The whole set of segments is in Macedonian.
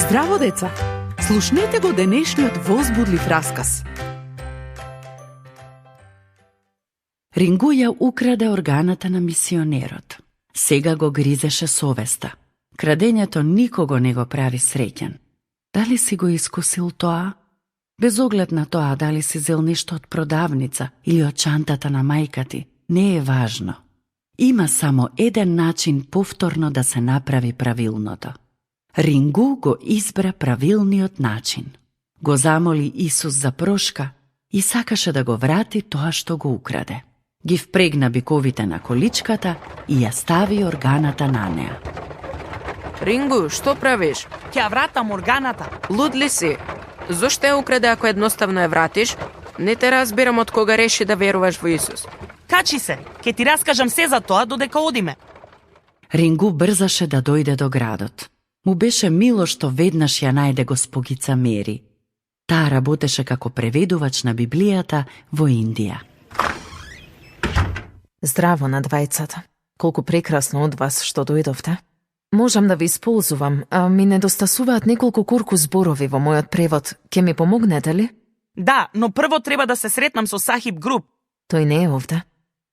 Здраво, деца! Слушнете го денешниот возбудлив расказ. Рингу ја украде органата на мисионерот. Сега го гризеше совеста. Крадењето никого не го прави среќен. Дали си го искусил тоа? Без оглед на тоа дали си зел нешто од продавница или од чантата на мајка ти, не е важно. Има само еден начин повторно да се направи правилното. Рингу го избра правилниот начин. Го замоли Исус за прошка и сакаше да го врати тоа што го украде. Ги впрегна биковите на количката и ја стави органата на неа. Рингу, што правиш? Ќе ја вратам органата. Луд ли си? Зошто ја украде ако едноставно ја вратиш? Не те разбирам од кога реши да веруваш во Исус. Качи се, ќе ти раскажам се за тоа додека одиме. Рингу брзаше да дојде до градот. Му беше мило што веднаш ја најде госпогица Мери. Таа работеше како преведувач на Библијата во Индија. Здраво на двајцата. Колку прекрасно од вас што дојдовте. Можам да ви исползувам, а ми недостасуваат неколку курку зборови во мојот превод. Ке ми помогнете ли? Да, но прво треба да се сретнам со Сахиб Груп. Тој не е овде.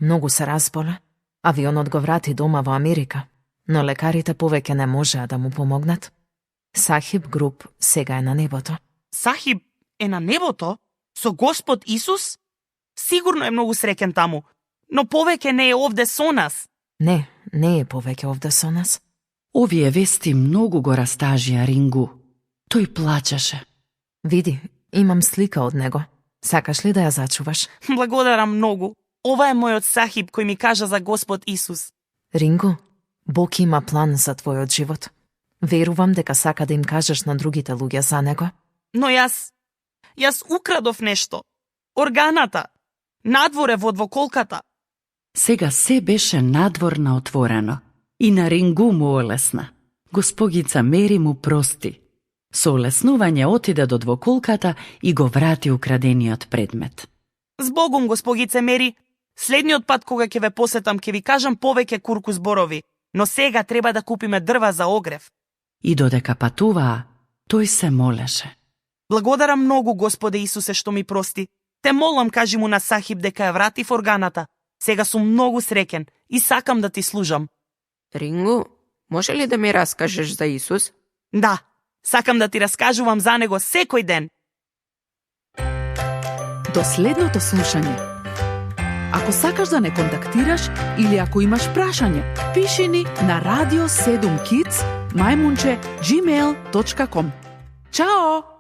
Многу се разболе. Авионот го врати дома во Америка, но лекарите повеќе не можеа да му помогнат. Сахиб Груп сега е на небото. Сахиб е на небото? Со Господ Исус? Сигурно е многу среќен таму, но повеќе не е овде со нас. Не е повеќе овде со нас. Овие вести многу го растажија Рингу. Тој плачеше. Види, имам слика од него. Сакаш ли да ја зачуваш? Благодарам многу. Ова е мојот Сахиб кој ми кажа за Господ Исус. Рингу, Бог има план за твојот живот. Верувам дека сака да им кажеш на другите луѓе за него. Но јас украдов нешто. Органата. Надворе во двоколката. Сега се беше надворно отворено. И на Рингу му олесна. Госпогица Мери му прости. Со олеснување отиде до двоколката и го врати украдениот предмет. Збогум, госпогице Мери, следниот пат кога ќе ве посетам ќе ви кажам повеќе курку зборови, но сега треба да купиме дрва за огрев. И додека патуваа, тој се молеше. Благодарам многу, Господе Исусе, што ми прости. Те молам, кажи му на Сахиб дека ја врати в органата. Сега сум многу среќен и сакам да ти служам. Рингу, може ли да ми раскажеш за Исус? Да, сакам да ти раскажувам за него секој ден. До следното слушање. Ако сакаш да не контактираш или ако имаш прашање, пиши ни на radio7kids@gmail.com. Чао!